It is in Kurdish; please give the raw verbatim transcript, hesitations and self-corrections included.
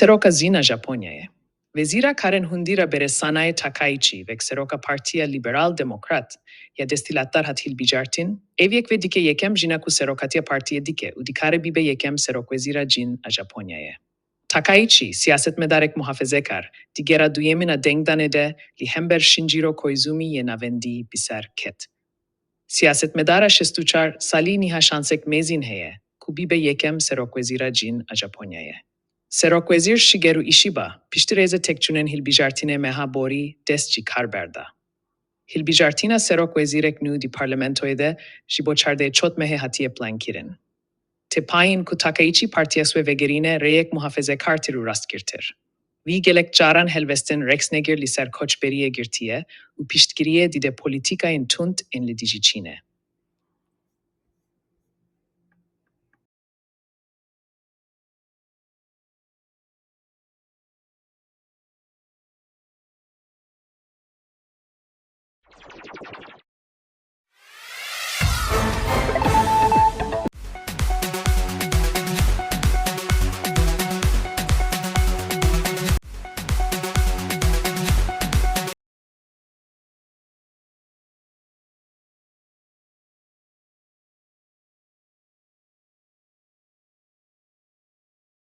Seroka Jin a Japonyayê. Wezîra Karên Hundî ra Beresanayê Takaichi, wek seroka Partiya Liberal Demokrat ya desthilatdar hat hilbijartin, ev yek ve dike yekem jina ku serokatiya partiyê dike û dikare bibe yekem serokwezîra jin a Japonyayê. Takaichi, siyasetmedarek muhafezekar, di gera duyemîn a dengdanê de li hember Shinjiro Koizumi yê navendî bi ser ket. Siyasetmedara şêst û çar salî niha şansek mêzîn heye ku bibe yekem serokwezîra jin a Japonyayê. Serokwezîr Shigeru Ishiba piştî rêze têkçûnên hilbijartinê meha borî dest ji kar berda. Hilbijartina serokwezîrek nû di parlamentoyê de ji bo çardeh çot mehê hatiye plankirin. Tê payîn ku Takaichi partiya xwe vegerîne rêyek muhafezekartir û rastgirtir. Wî gelek caran helwestên rêksnegir li ser koçberiyê girtiye û piştgiriyê dide polîtîkayên tund ên li dijî Çînê.